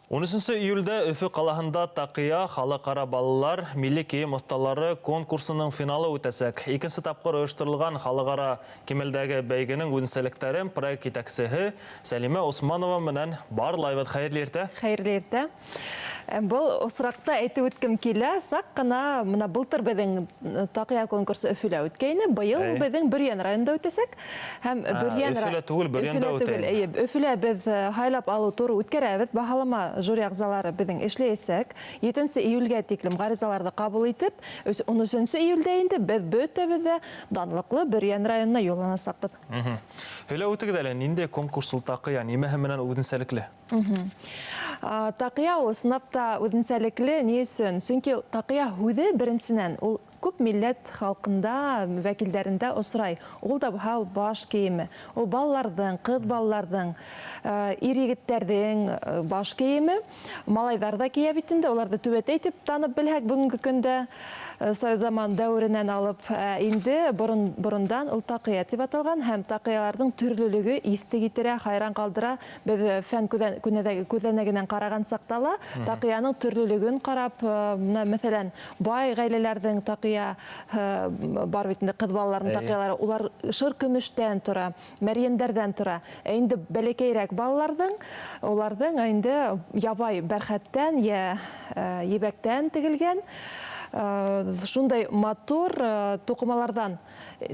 13 июлдә Өфө ҡалаһында Таҡия халыҡ-ара балалар милли кейем оҫталары конкурсының финалы үтәсәк. Икенсе тапҡыр ойошторолған халыҡ-ара кимәлдәге бәйгенең үҙенсәлектәрен проект етәксеһе Сәлимә Усманова менән барлайбыҙ. Хәйерле иртә! Хәйерле иртә! Был осраҡта әйтеп үткем килә, саҡ ҡына мына былтыр беҙҙең Таҡия конкурсы Өфөлә үткәйне, быйыл ул беҙҙең Бөрйән районында үтәсәк. Һәм Бөрйән Өфөлә түгел, Бөрйәндә үтә түгел, эйе. Өфөлә беҙ һайлап алыу туры үткәрәбеҙ. Баһалама жюри әгъзалары беҙҙең эшләйәсәк. 7 июльгә тиклем ғаризаларҙы ҡабул итеп, 13 июльдә инде беҙ бөтәбеҙ дә данлыҡлы Бөрйән районына юлланасаҡбыҙ. Һөйләп үтегеҙ әле, ниндәй конкурс ул Таҡия, нимәһе менән үҙенсәлекле? Таҡия ул ысынлап та үҙенсәлекле. Ни өсөн? Сөнки таҡия һүҙе, беренсенән, ул күп милләт халҡында, вәкилдәрендә осрай. Ул да булһа ул баш кейеме. Ул балаларҙың, ҡыҙ балаларҙың, ир-егеттәрҙең баш кейеме. Малайҙар ҙа кейә бит инде, уларҙы түбәтәй дип танып белһәк бөгөнгө көндә, совет заман дәүеренән алып, ә инде борон борондан ул таҡия дип аталған һәм таҡияларҙың төрлөлөгө иҫте китерә, хайран ҡалдыра. Беҙ фән күҙәнәгенән ҡараған саҡта ла таҡияның төрлөлөгөн ҡарап, менә мәҫәлән, бай ғаиләләрҙең таҡияһы бар бит инде, ҡыҙ балаларының таҡиялары, улар шыр көмөштән тора, мәрйендәрҙән тора. Ә инде бәләкәйерәк балаларҙың, уларҙың инде ябай бәрхәттән йә ебәктән тегелгән, шундай матур туҡымаларҙан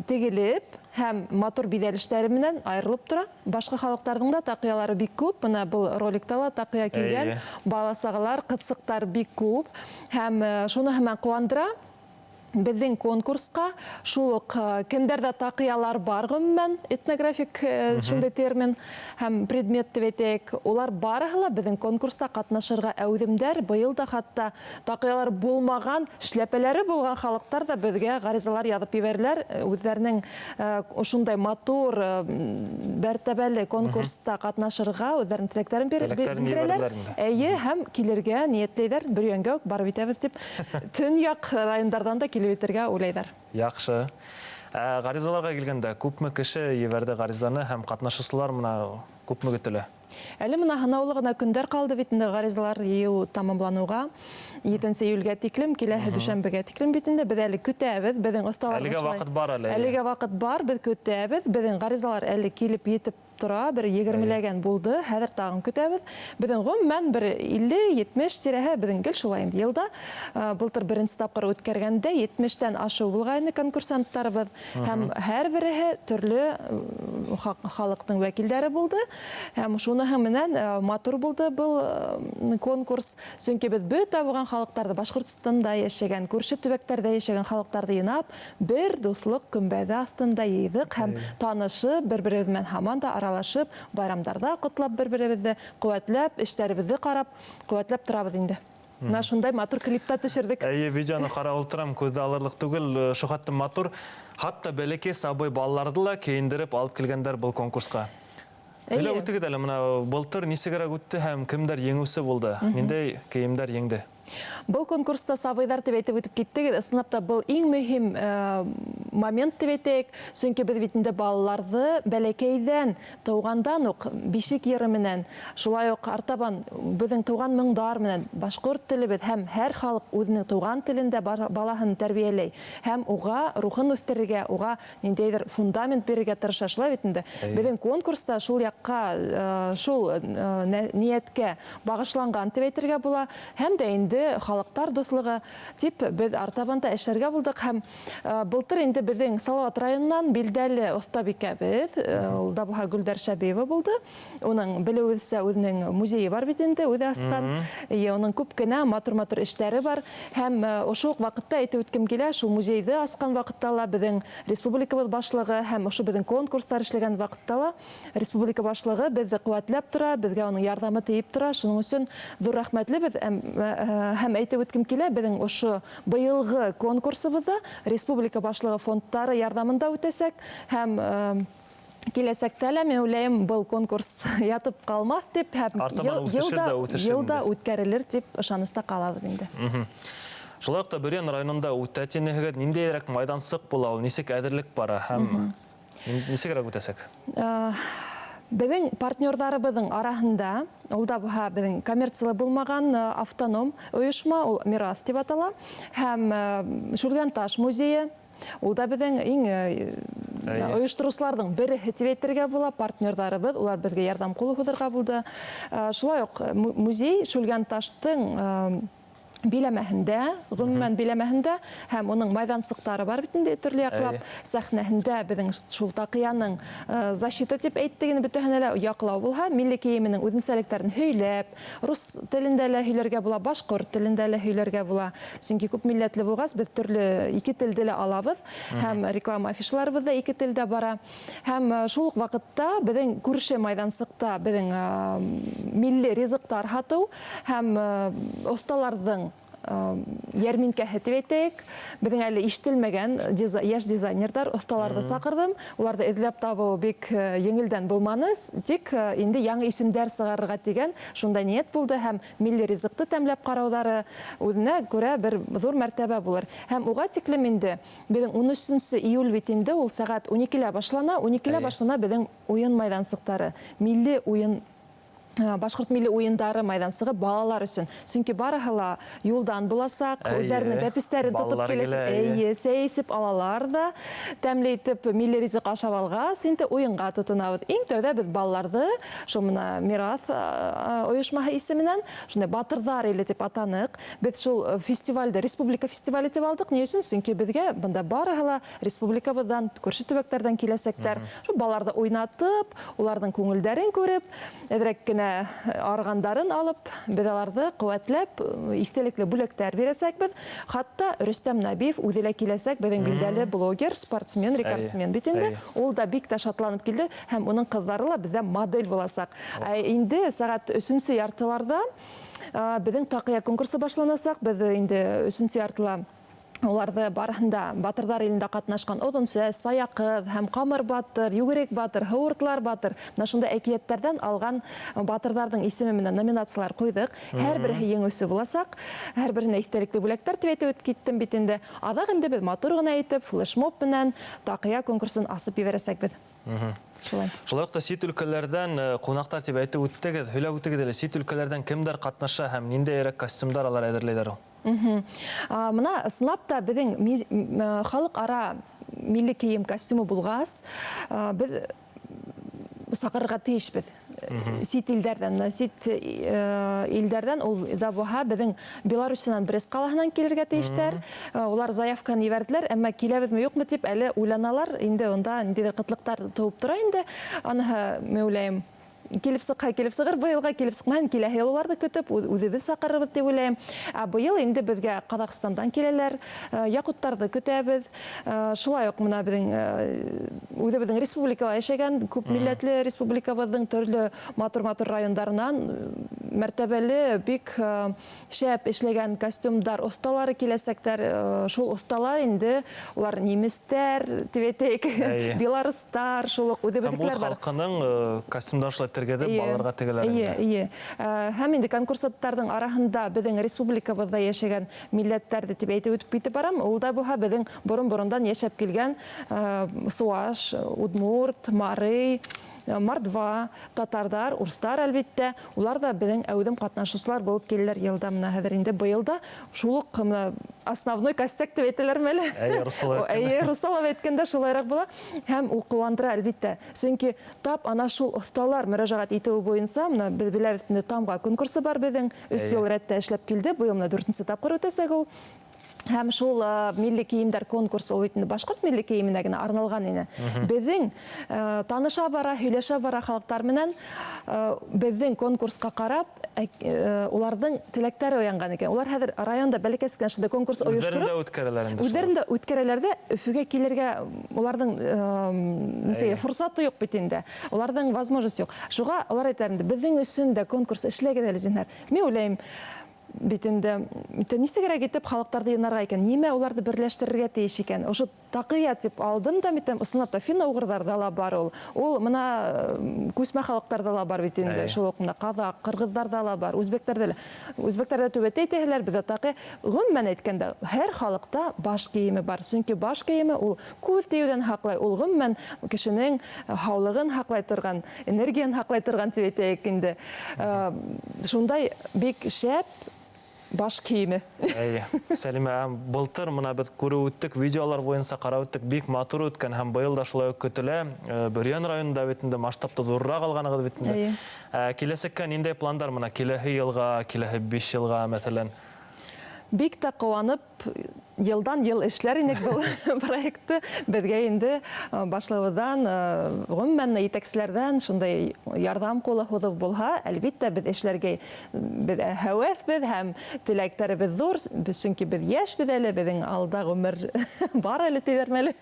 тегелеп һәм матур биҙәлештәре менән айырылып тора. Башҡа халыҡтарҙың да таҡиялары бик күп. Бына был роликта ла таҡия кейгән бала-сағалар, ҡыҙсыҡтар бик күп. Һәм шуныһы менән ҡыуандыра, беҙҙең конкурсҡа шул уҡ кемдәрҙә таҡиялар бар, ғөмүмән, этнографик шундай термин һәм предмет тип әйтәйек, улар барыһы ла беҙҙең конкурста ҡатнашырға әүҙемдәр. Быйыл да хатта таҡиялар булмаған, эшләпәләре булған халыҡтар ҙа беҙгә ғаризалар яҙып ебәрҙеләр, үҙҙәренең ошондай матур, мәртәбәле конкурста ҡатнашырға үҙҙәренең теләктәрен белдерәләр. Эйе, һәм килергә ниәтләйҙәр, Бөрйәнгә үк барып етәбеҙ тип, төньяҡ райондарҙан да килеп етергә уйлайҙар. Яҡшы. Ә ғаризаларға килгәндә, күпме кеше ебәрҙе ғаризаны һәм ҡатнашыусылар мына күпме көтөлә? Әле мына һанаулы ғына көндәр ҡалды бит инде ғаризалар йыйыу тамамланыуға. 7 июльгә тиклем, киләһе дүшәмбегә тиклем бит инде. Беҙ әле көтәбеҙ, беҙҙең оҫталар Әлегә ваҡыт бар әле. Әлегә ваҡыт бар, беҙ көтәбеҙ. Беҙҙең ғаризалар әле килеп етеп тора, бер егермеләгән булды, хәҙер тағын көтәбеҙ. Беҙҙең ғөмүмән бер 50-70 тирәһе беҙҙең гел шулай инде йылда. Былтыр беренсе тапҡыр үткәргәндә 70-тән ашыу булғайны конкурсанттарыбыҙ. Һәм һәр береһе төрле халыҡтың вәкилдәре булды. Һәм шуныһы менән матур булды был конкурс. Сөнки беҙ бөтә булған халыҡтарҙы, Башҡортостанда йәшәгән, күрше төбәктәрҙә йәшәгән халыҡтарҙы йыйнап, бер дуҫлыҡ көмбәҙе аҫтында йыйҙыҡ һәм танышып, бер-беребеҙ менән һаман да аралашып, байрамдарҙа ҡотлап бер-беребеҙҙе, ҡеүәтләп, эштәребеҙҙе ҡарап, ҡеүәтләп торабыҙ инде. Менә шундай матур клип та төшөрҙөк. Әйе, видеоны ҡарап ултырам, күҙҙе алырлыҡ түгел, шул хәтлем матур. Хатта бәләкәй сабый балаларҙы ла кейендереп алып килгәндәр был конкурсҡа. Һөйләп үтегеҙ әле, менә былтыр нисегерәк үтте һәм кемдәр еңеүсе булды? Ниндәй кейемдәр еңде? Был конкурста сабыйҙар тип әйтеп үтеп киттегеҙ. Ысынлап та был иң мөһим момент тип әйтәйек. Сөнки беҙ бит инде балаларҙы бәләкәйҙән, тыуғандан уҡ бишек йыры менән, шулай уҡ артабан беҙҙең тыуған моңдар менән, башҡорт телебеҙ һәм һәр халыҡ үҙенең тыуған телендә балаһын тәрбиәләй һәм уға рухын үҫтерергә, уға ниндәйҙер фундамент бирергә тырыша, шулай бит инде. Беҙҙең конкурс та шул яҡҡа, шул ниәткә бағышланған тип әйтергә була. Һәм дә инде халыҡтар дуҫлығы тип беҙ артабан та эшләргә булдыҡ һәм Былтыр инде беҙҙең Салауат районынан билдәле оҫтабикәбеҙ, ул да булһа Гөлдәр Шәбиева булды. Уның, белеүебеҙсә, үҙенең музейы бар бит инде, үҙе асҡан. Эйе, уның күп кенә матур-матур эштәре бар. Һәм ошо уҡ ваҡытта әйтеп үткем килә, шул музейҙы асҡан ваҡытта ла беҙҙең республикабыҙ башлығы һәм ошо беҙҙең конкурстар эшләгән ваҡытта ла Республика башлығы беҙҙе ҡеүәтләп тора, беҙгә уның ярҙамы тейеп тора, шуның өсөн ҙур рәхмәтлебеҙ. Һәм әйтеп үткем килә, беҙҙең ошо быйылғы конкурсыбыҙ ҙа республика башлығы фондтары ярҙамында үтәсәк һәм киләсәктә лә, мин уйлайым, был конкурс ятып ҡалмаҫ тип һәм йыл да үткәрелер тип ышаныста ҡалабыҙ инде. Шулай уҡ та Бөрйән районында үтә тинеһегеҙ, ниндәйерәк майҙансыҡ була ул, нисек әҙерлек бара һәм Нисегерәк үтәсәк? Беҙҙең партнерҙарыбыҙҙың араһында, ул да булһа беҙҙең коммерциялы булмаған автоном ойошма, ул Мираҫ тип атала, һәм Шүлгәнташ музейы, ул да беҙҙең иң ойоштороусыларҙың береһе тип әйтергә була, партнерҙарыбыҙ, улар беҙгә ярҙам ҡулы һуҙырға булды. Шулай уҡ музей Шүлгәнташтың биләмәһендә, ғөмүмән биләмәһендә, һәм уның майҙансыҡтары бар бит инде төрлө яҡлап, сәхнәһендә беҙҙең шул таҡыяның защита тип әйттек инде бөтәһенә лә яҡлау булһа, милли кейеменең үҙенсәлектәрен һөйләп, рус телендә лә һөйләргә була, башҡорт телендә лә һөйләргә була. Сөнки күп милләтле булғас, беҙ төрлө ике телде лә алабыҙ, һәм реклама афишаларыбыҙ ҙа ике телдә бара. Һәм шул уҡ ваҡытта беҙҙең күрше майҙансыҡта беҙҙең милли ризыҡтар һатыу һәм оҫталарҙың йәрминкәһе тип әйтәйек. Беҙҙең әле ишетелмәгән йәш дизайнерҙар, оҫталарҙы саҡырҙым. Уларҙы эҙләп табыу бик еңелдән булманы, тик инде яңы исемдәр сығарырға тигән шундай ниәт булды, һәм милли ризыҡты тәмләп ҡарауҙары үҙенә күрә бер ҙур мәртәбә булыр. Һәм уға тиклем инде беҙҙең 13 июль бит инде ул сәғәт 12-лә башлана, 12-лә башлана беҙҙең уйын майҙансыҡтары, милли уйын, башҡорт милли уйындары майҙансығы балалар өсөн. Сөнки барыһы ла юлдан буласаҡ, үҙҙәренең бәпестәрен тотоп киләсәк. Эйе, сәй эсеп алалар ҙа, тәмле итеп милли ризыҡ ашап алғас, инде уйынға тотонабыҙ. Иң тәүҙә беҙ балаларҙы шул мына Мираҫ ойошмаһы исеменән шундай Батырҙар иле тип атаныҡ. Беҙ шул фестивальде республика фестивале тип алдыҡ. Ни өсөн? Сөнки беҙгә бында барыһы ла республикабыҙҙан, күрше төбәктәрҙән киләсәктәр. Шул балаларҙы уйнатып, уларҙың күңелдәрен күреп, әҙерәк кенә арғандарын алып, беҙ аларҙы ҡеүәтләп, иҫтәлекле бүләктәр бирәсәкбеҙ. Хатта Рөстәм Нәбиев үҙе лә киләсәк, беҙҙең билдәле блогер, спортсмен, рекордсмен бит инде. Ул да бик тә шатланып килде, һәм уның ҡыҙҙары ла беҙҙә модель буласаҡ. Ә инде сәғәт өсөнсө яртыларҙа беҙҙең таҡыя конкурсы башланасаҡ. Беҙ инде өсөнсө яртыла уларҙы барыһында Батырҙар илендә ҡатнашҡан Оҙон Сәс, Саяҡыҙ һәм Ҡамыр батыр, Йүгерек батыр, Һыуыртлар батыр, мына шундай әкиәттәрҙән алған батырҙарҙың исеме менән номинациялар ҡуйҙыҡ. Һәр береһе еңеүсе буласаҡ, һәр береһенә иҫтәлекле бүләктәр тип әйтеп үтеп киттем бит инде. Аҙаҡ инде беҙ матур ғына итеп флешмоб менән таҡыя конкурсын асып ебәрәсәкбеҙ. Шулай. Шулай уҡ та сит өлкәләрҙән ҡунаҡтар тип әйтеп үттегеҙ, һөйләп үтегеҙ әле, сит өлкәләрҙән кемдәр ҡатнаша һәм ниндәйерәк костюмдар алар әҙерләйҙәр ул? Мына ысынлап та беҙҙең халыҡ-ара милли кейем костюмы булғас, беҙ саҡырырға тейешбеҙ. Сит илдәрҙән, мына сит илдәрҙән ул да булһа беҙҙең Белоруссиянан Брест ҡалаһынан килергә тейештәр. Улар заявканы ебәрҙеләр, әммә киләбеҙме юҡмы тип әле уйланалар. Инде унда ниндәйҙер ҡытлыҡтар тыуып тора инде. Аныһы, мин уйлайым, килеп сыҡһа, килеп сығыр, быйылға килеп сыҡмаһын, киләһе йыл уларҙы көтөп, үҙебеҙ саҡырырбыҙ тип уйлайым. Ә быйыл инде беҙгә Ҡаҙағстандан киләләр, яҡуттарҙы көтәбеҙ. Шулай уҡ мына беҙҙең үҙебеҙҙең республикала йәшәгән күп милләтле республикабыҙҙың төрлө матур-матур райондарынан мәртәбәле, бик шәп эшләгән костюмдар оҫталары киләсәктәр. Шул оҫталар инде улар немецтәр тип әйтәйек, белорустар, шул уҡ үҙебеҙҙекеләр бар. Халҡының костюмдар шулай тергеҙеп балаларға тегеләр инде. Эйе. Һәм инде конкурсанттарҙың араһында беҙҙең республикабыҙҙа йәшәгән милләттәрҙе тип әйтеп үтеп китеп барам. Ул да булһа беҙҙең борон-борондан йәшәп килгән суаш, удмурт, марый, мордва, татарҙар, урыҫтар әлбиттә, улар ҙа беҙҙең әүҙем ҡатнашыусылар булып киләләр йылда. Мына хәҙер инде быйыл да шул уҡ мына основной костяк тип әйтәләрме әле? Әйе, русалап әйткәндә. Әйе, русалап әйткәндә шулайыраҡ була. Һәм ул ҡыуандыра әлбиттә. Сөнки тап ана шул оҫталар мөрәжәғәт итеүе буйынса, мына беҙ беләбеҙ инде, тамға конкурсы бар беҙҙең, өс йыл рәттә эшләп килде, быйыл мына дүртенсе тапҡыр үтәсәк ул. Һәм шул милли кейемдәр конкурсы ул бит инде башҡорт милли кейеменә генә арналған ине. Беҙҙең таныша бара, һөйләшә бара халыҡтар менән, беҙҙең конкурсҡа ҡарап, уларҙың теләктәре уянған икән. Улар хәҙер районда бәләкәс кенә шундай конкурс Үҙҙәрендә ойоштороп, үткәрәләр инде шул. Үҙҙәрендә үткәрәләр ҙә, Өфөгә килергә уларҙың нисә форсаты юҡ бит инде. Уларҙың возможность юҡ. Шуға улар әйтәләр инде, беҙҙең өсөн дә конкурс эшләгеҙ әле, зинһар. Мин уйлайым, Бит инде нисегерәк итеп халыҡтарҙы йыйнарға икән, нимә уларҙы берләштерергә тейеш икән? Ошо таҡыя тип алдым да митәм, ысынлап та финно-уғырҙарҙа ла бар ул. Ул мына күсмә халыҡтарҙа ла бар бит инде. Шул уҡ мына ҡаҙаҡ, ҡырғыҙҙарҙа ла бар, үзбәктәрҙә лә. Үзбәктәрҙә түбәтәй тиһәләр, беҙҙә таҡыя. Ғөмүмән әйткәндә, һәр халыҡта баш кейеме бар. Сөнки баш кейеме ул күҙ тейеүҙән һаҡлай, ул ғөмүмән кешенең һаулығын һаҡлай торған, энергияны һаҡлай торған тип әйтәйек инде. Шундай бик шәп баш кейеме. Әйе, Сәлимә, былтыр мына беҙ күреп үттек, видеолар буйынса ҡарап үттек, бик матур үткән һәм быйыл да шулай уҡ көтөлә. Бөрйән районында бит инде масштабты ҙурыраҡ алғанығыҙ бит инде. Киләсәккә ниндәй пландар мына киләһе йылға, киләһе 5 йылға, мәҫәлән? Бик тә ҡыуанып, йылдан йыл эшләр инек был проектты. Беҙгә инде башлығыбыҙҙан, ғөмүмән етәкселәрҙән шундай ярҙам ҡулы һуҙып булһа, әлбиттә, беҙ эшләргә беҙ һәүәҫбеҙ һәм теләктәребеҙ ҙур, сөнки беҙ йәшбеҙ әле, беҙҙең алда ғүмер бар әле тиҙәрме әле.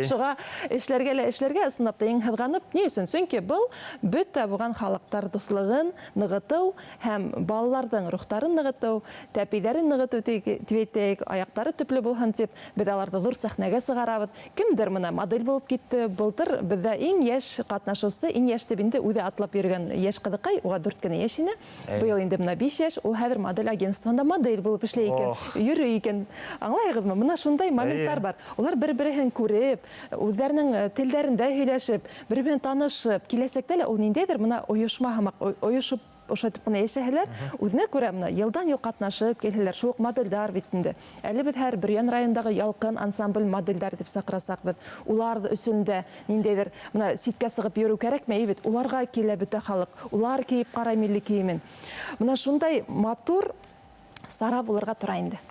Шуға эшләргә лә эшләргә, ысынлап та иң һыҙғанып, ни өсөн? Сөнки был бөтә булған халыҡтар дуҫлығын нығытыу һәм балаларҙың рухтарын нығытыу, тәпейҙәрен нығытыу тип әйтәйек, аяҡтары төплө булһын тип, беҙ аларҙы ҙур сәхнәгә сығарабыҙ. Кемдер мына модель булып китте. Былтыр беҙҙә иң йәш ҡатнашыусы, иң йәш тип инде үҙе атлап йөрөгән йәш ҡыҙыҡай, уға 4 кенә йәш ине. Быйыл инде мына 5 йәш, ул хәҙер модель агентствоһында модель булып эшләй икән, йөрөй икән. Аңлайһығыҙмы? Мына шундай моменттар бар. Улар бер-береһен күреп, үҙҙәренең телдәрендә һөйләшеп, бер-береһен танышып, киләсәктә лә ул ниндәйҙер мына ойошма һымаҡ ойошоп ошайтып ҡына йәшәһәләр, үҙенә күрә мына йылдан йыл ҡатнашып килһәләр, шул уҡ моделдәр бит инде. Әле беҙ һәр Бөрйән райондағы Ялҡын ансамбль моделдәре тип саҡырасаҡбыҙ. Улар өсөн дә ниндәйҙер мына ситкә сығып йөрөү кәрәкмәй бит. Уларға килә бөтә халыҡ. Улар кейеп ҡарай милли кейемен. Мына шундай матур сара булырға тора инде.